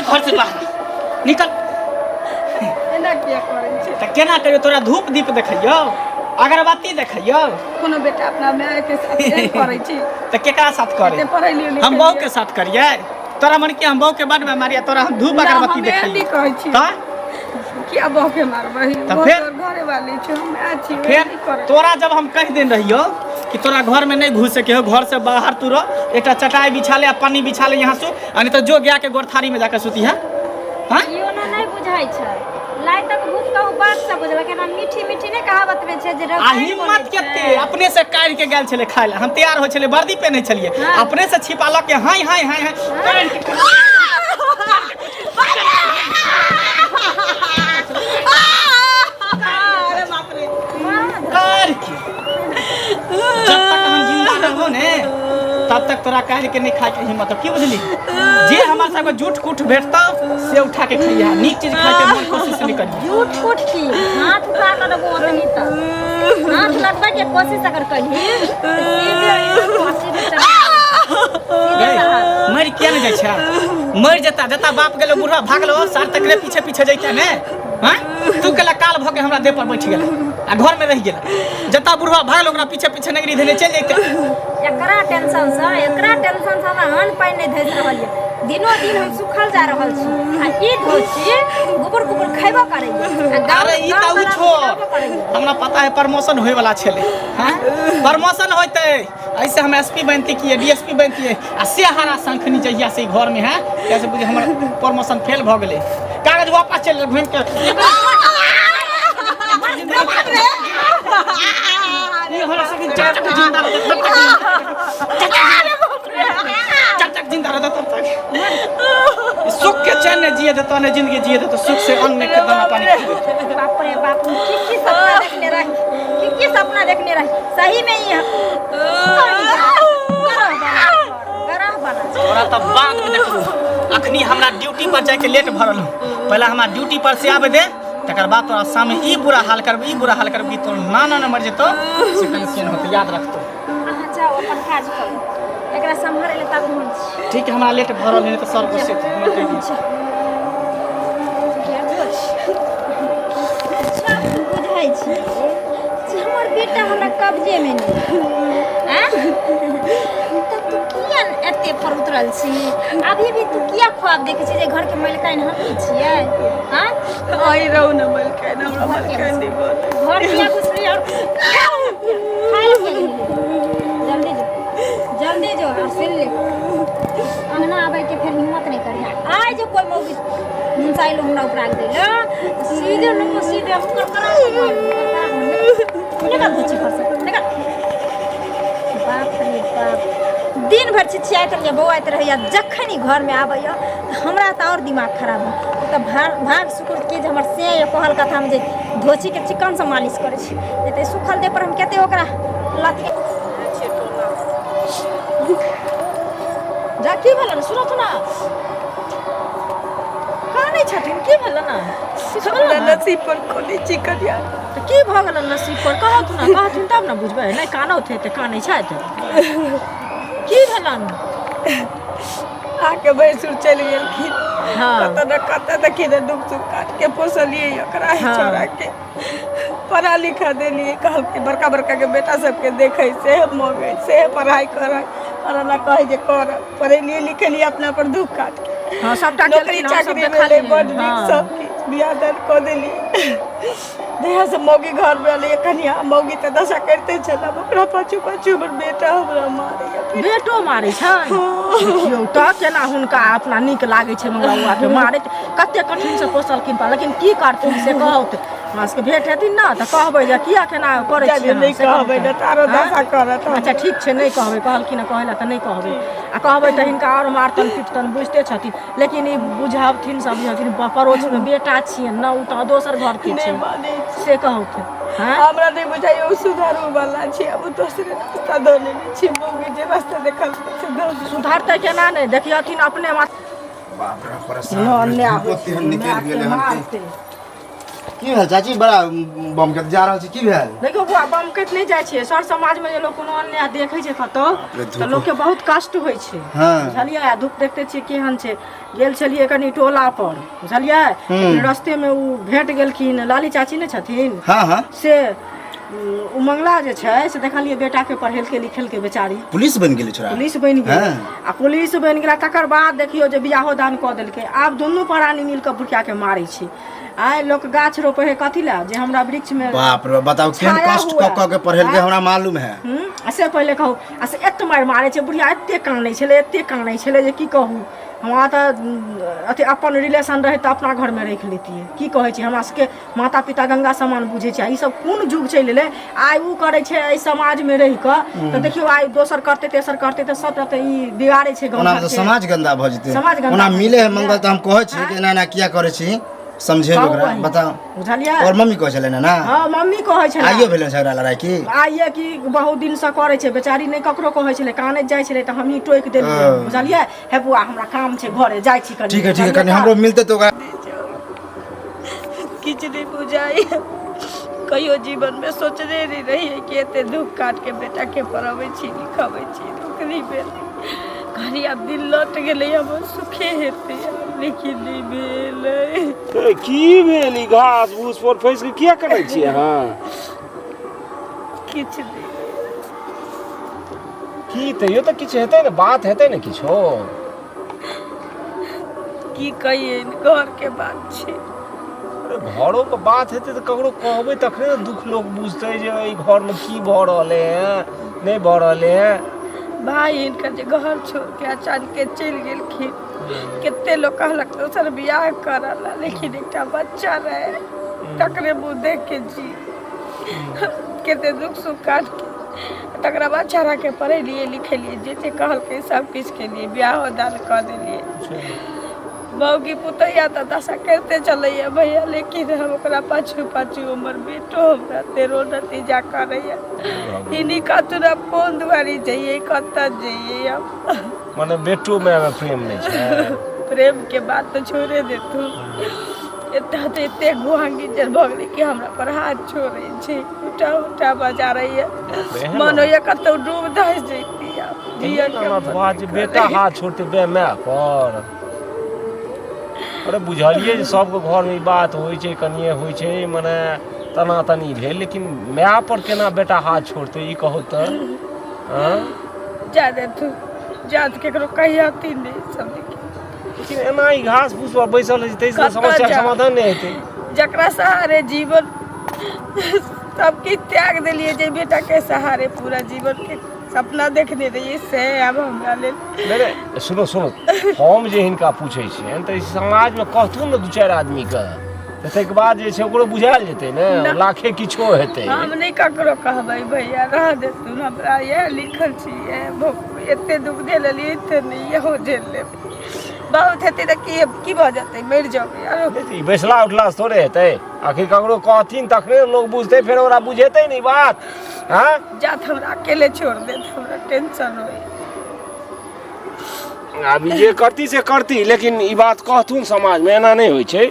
घर से बाहर निकल। एना किया करै छी? तऽ केना करियौ? तोरा धूप दीप देखैयौ, अगरबत्ती देखैयौ? कोनो बेटा अपना माय के साथ एहन करै छी? तऽ केकरा साथ करे? एते पढ़ेलियै हम लिखेलियै। बहू के साथ करियै? तोरा मन कि हम बहू के बड मारिया, तोरा हम धूप ना, अगरबत्ती हम एहन देखैयौ? नहि कहै छी। तऽ किया बहू के मारबै? तऽ वो फेर? तोहर घरे वाली छौ, हम माय छी। फेर एहन नहि करै। तोरा जब हम कहि देने रहियौ कि तोरा घर में नहीं घुसे के हो, घर से बाहर तू रह, एकटा चटाई बिछा ले आ पन्नी बिछा ले, यहाँ सु आ नहीं तो जो गया के गोरथारी में जाकर सुती है। हाँ? ई ओना नहि बुझाइ छै, लाइटक भूत कहू बात से बुझलक। एना मीठी मीठी नहि कहावत में छै जे आ रसायन हिम्मत बोलै कते छै। अपने से काढ़ि के गेल छलै खाय लए। हम तैयार होइ छलै, वर्दी पहिने छलियै। हाँ। अपने से छिपा लऽ के हाय हाय हाय हाय काढ़ि के। अरे बाप रे! काढ़ि के, जब तक हम जिंदा रहबो ने तब तक तोरा काढ़ि के नहीं खाय के हिम्मत हो। की बुझली? जे हमर सबके जूठ कुठ भेटतौ से उठा के खइहा, नीक चीज खाय के मन कोशिश नहीं करिहे। झूठ फूट की हाथ उठा कऽ देबो ओतनी तक हाथ लगबै के कोशिश अगर करही तऽ सीधे सीधे चढ़ा सीधे गई, चढ़ा। मरि किया नहीं जाइ छै? मरि जेता, जता बाप गेलो बूढ़ा भागलो, सार तकरे पीछे पीछे जैते ने। हाँ, तू केला काल भऽ के हमरा देह पर बैठ गेल आ घर में रहि गेल। जता बुढ़वा भागल ओकरा पीछे पीछे नगरी धेने चलि जैते। एकरा टेंशन से, एकरा टेंशन से हमरा अन्न पानि नहि धसि रहल यऽ। दिनो दिन हम सुखल जा रहल छी आ ई धोची गोबर गोबर खयबो करैया आ गाँव अरे ई तऽ उ गाँव छोड़, बला करैया। हमरा पता है प्रमोशन होय वाला छलै। हाँ, प्रमोशन होइतै, ऐसे हम एसपी बनती कि डीएसपी बनती। आ से हरा शंखनी जहिया से ई घर में है तैसे बुझे हमर प्रमोशन फेल भऽ गेलै। कागज वापस चलि गेल घुमि के। ई हमरा सबके जब तक जिंदा रहतै तब तक, जब तक जिंदा रहतै तब तक सुख के चैन ने जिए देतो ने जिंदगी जिए देतो, सुख से अन्न ने दाना पानी खाए देतो। बाप रे बाप, हम की की सपना देखने रही, की की सपना देखने रही। सही में ई गरह बना। तोरा तऽ बाद में देखबो, अखनी हमरा ड्यूटी पर जाके लेट भऽ रहल हौ। पहिले हमरा ड्यूटी पर से आबे दे, तकर बाद तोरा सामने ई बुरा हाल करब, ई बुरा हाल करब कि तोर नाना ने मरि जेतौ से कहीं केहन होतै, याद रखतौ। अहाँ जाउ, अपन काज करू, एकरा सम्हारै लए तब हम छी। ठीक है, हमरा लेट भऽ रहल है, नहि तऽ सर गुस्से थे हमरा कहि दियौ। सब बुझै छी जे हमर बेटा हमरा कब्जेमे नहि आँय? तब तू किया एते पर उतरल छी? अभी भी तू किया ख्वाब देखै छी जे घरके मालिकाइन हमही छियै? आँय? अहीं रहू ने मलकाइन, हमरा मलकाइन नहि बोलै। घर किया घुसली और खाय लए किया गेली? जल्दी जो, जल्दी जो। और सुन ले, अंगना आबै के फेर हिम्मत नहीं करी। आइ जे कोई मौगी मुनसाइलो हमरा उपरा के देला सीधे न सीधे हम करकरा के मारब, करकरा के मारब। निकल धोची घर से निकल। बाप रे बाप, दिन भरि छिछियाइत रहैया, बौआइत रहैया। जखन ई घरमे आबैया तऽ हमरा तऽ आओर दिमाग खराब हो। तऽ भाग भाग शुक्र की जे हमर से कहल कथामे जे धोचीके चिकनसँ मालिश करै छी, नहि तऽ सुखल देह पर हम कते ओकरा लत। जा, की भेलन? सुनत ना, कानै छथिन, की भेलन? किछु भेलन? हमरा नसीब पर खोलै छी कनिया। तऽ की भऽ गेलन नसीब पर? कहथुन ने, कहथुन तब ने बुझबै। नहि कानौत हेतै, कानै छथि, की भेलन? आके भैंसुर चलि गेलखिन। हाँ। कतऽ ने कतऽ देखिए ने, दुख सुख काट के पोसलियै ओकरा। हाँ। छौड़ा के पढ़ा लिखा देलियै। कहलकै बड़का बड़का के बेटा सबके देखै से मगै से पढ़ाइ करै, पढ़ा कहै जे कर। पढ़ेलियै लिखेलियै अपना पर दुख काट के। हाँ, सबटा नौकरी केलखिन, हमसब चाकरी भेलै देखलियै। बड नीक। हाँ। सब किछु बियाह दान कऽ देलियै। जहिया से मौगी घर में एलै कनिया, मौगी तऽ दशा करिते छल। आब ओकरा पाछू पाछू हमर बेटा हमरा मारैया। बेटो मारै छनि? देखियौ तऽ केना हुनका अपना नीक लागै छै मंगला बौआके मारैत। कते कठिनसँ पोसलखिन पाललखिन, लेकिन की करथिन से कहौत। हमरा सबके भेंट हेथिन ने तऽ कहबै जे किया केना करै चलियौ, छियै नहि से कहबै कहबै। ने तऽ आरो दशा करत। अच्छा ठीक छै, नहि कहबै। कहलखिन हँ कहै लए तऽ नहि कहबै। आ कहबै तऽ हिनका आओर मारतनि पिटतनि, बुझिते छथिन। लेकिन ई बुझाबथिन समझथिन, पड़ोसमे बेटा छियनि ने, ओ तऽ दोसर घरके नहि छै। मानै छी। से कहौथिन हँ। हमरा नहि बुझाइया ओ सुधारू वाला छै। आब ओ दोसरे रास्ता धऽ लेने छै। मौगी जे रास्ता देखल से धऽ लेने। सुधरतै केना नहि? देखियथिन अपने माथ बाप रे, परेशान अन्याय धूपो तेहन निकलि गेलै हन कि मारतै। की भेल चाची बड़ा बम के जा रहल छी की भेल देखियौ बौआ बमकैत नहि जाइ छियै सर समाजमे जे लोक कोनो अन्याय देखै छै कतौ रे धूप। तऽ लोकके बहुत कष्ट होइ छै हँ। बुझलियै आ धूप देखते छियै केहन छै गेल छलियै कनि टोला पर बुझलियै लेकिन रस्तेमे ओ भेट गेलखिन लाली चाची नहि छथिन हाँ हाँ से ओ मंगला जे छै से देखलियै बेटाके पढ़ेलकै लिखेलकै बेचारी पुलिस बनि गेलै छोरा पुलिस बनि गेल हाँ। आ पुलिस बनि गेला तकर बाद देखियौ जे बियाहो दान कऽ देलकै आब दुनू प्राणी मिल कऽ बुढ़ियाके मारै छै आइ लोक गाछ रोपै है कथी लए जे हमरा वृक्षमे बाप रे बताउ केहन छाया कष्ट हुए। कऽ कऽ के पढ़ेलकै हमरा मालूम है आ से पहिले कहू आ से एते मारि मारै छै बुढ़िया एते कानै छलै एते कानै छलै जे की कहू हमरा तऽ अथी अपन रिलेशन रहै तऽ अपना घरमे राखि लेतियै की कहै छी हमरा सबके माता पिता गंगा समान बुझै छै आ ई सब कोन युग चलि एलै आइ ओ करै छै एहि समाजमे रहि कऽ तऽ देखियौ आइ दोसर करतै तेसर करतै तऽ सबटा तऽ ई बिगाड़ै छै गाँव ओना तऽ घरके। समाज गंदा भऽ जेतै समाज गन्दा ओना भऽ मिले है जेतै। मंगल तऽ हम कहै छी कि एना एना किया करै छी समझेबै कहू ओकरा अहीं। बताउ बुझलियै और मम्मी कहै छलै ने ना हँ मम्मी कहै छलै आइयो भेलै झगड़ा लड़ाई की आइए कि बहुत दिनसँ करै छै बेचारी नहि ककरो कहै छलै कानैत जाइ छलै तऽ हमही टोकि देलियै हँ। बुझलियै हे बौआ हमरा काम छै घरे जाइ छी कनि ठीक है ठीक है बुझलियै कनि हमरो मिलतै तऽ ओकरा किछु नहि बुझाइए कहियो जीवनमे सोचने नहि रहियै कि एते दुःख काटके बेटाके पढ़बै छी लिखबै छी नौकरी भेल कहलियै आब दिन लौट गेलै हमर सुखे हेतै लेकिन नहि भेलै ए, की भेल ई घास भूस पर फँसि के किया करै छियै अहाँ किछु नहि की तैयो तऽ किछु हेतै ने बात हेतै ने किछो की कहियै घरके बात छै अरे घरो के बात हेतै तऽ ककरो कहबै तखने ने दुख लोक बुझतै जे एहि घरमे की भऽ रहलै हँ नहि भऽ रहलै हँ भाय हिनकर जे घर छोड़ के अचानके चलि गेलखिन कते लोक कहलक दोसर बियाह करऽ ला लेकिन एकटा बच्चा रहे तकरे मुँह देख के जी कते दुख सुख काट के तकरा बाद छौड़ाके पढ़ेलियै लिखेलियै जे जे कहलकै सब किछु केलियै बियाहो दान कऽ देलियै मौगी पुतैया तऽ दशा करिते चलैया भैया लेकिन हम ओकरा पाछू पाछू हमर बेटो हमरा तेरो नतीजा करैया इन्हीं कतू आब कोन दुआरी जइयै कतऽ जइयै हम मने बेटो मायमे प्रेम नहि छै प्रेम के बात तऽ छोड़े देतू एतऽ तऽ एते गुहांगी जर भऽ गेलै कि हमरा पर हाथ छोड़ै छै उठा उठा बजारैया मन होइया कतौ डूब धस जैती आब जियऽ के एहन मन बात जे नहि बेटा करैया। हाथ छोड़तै बे माय पर अरे बुझलियै जे सबके घरमे ई बात होइ छै कनिए होइ छै मने तना तनी भेल लेकिन माय पर केना बेटा हाथ छोड़तै ई कहू तऽ आँय? जा देतू जात केकरो कहियाती नहि सब लेकिन एना ई घास फूस पर बैसल रहै छै ताहिसँ कतऽ समस्याके जाउ? समाधान नहि हेतै जकरा सहारे जीवन सब किछु त्याग देलियै जे बेटा के सहारे पूरा जीवन के सपना देखने रहियै से आब हमरा लेल नहि नहि सुनो सुनो हम जे हिनका पूछै छियनि तऽ समाजमे कहथुन ने दू चारि आदमीके तऽ ताहिके बाद जे छै ओकरो बुझायल जेतै ने ना। लाखे किछो हेतै हम नहि ककरो कहबै भैया रह देतुन हमरा इएह लिखल छी इएह भोगबै एते दुख झेललियै एते नहि इहो झेल लेबै बहुत हेतै तऽ की की भऽ जेतै मरि जेबै आरो नहि तऽ ई बैसला उठलासँ थोड़े हेतै आखिर ककरो कहथिन तखने लोक बुझतै फेर ओकरा बुझेतै ने ई बात हँ जात हमरा अकेले छोड़ देत हमरा टेंशन होइए आब ई जे करती से करती लेकिन ई बात कहथुन समाजमे एना नहि होइ छै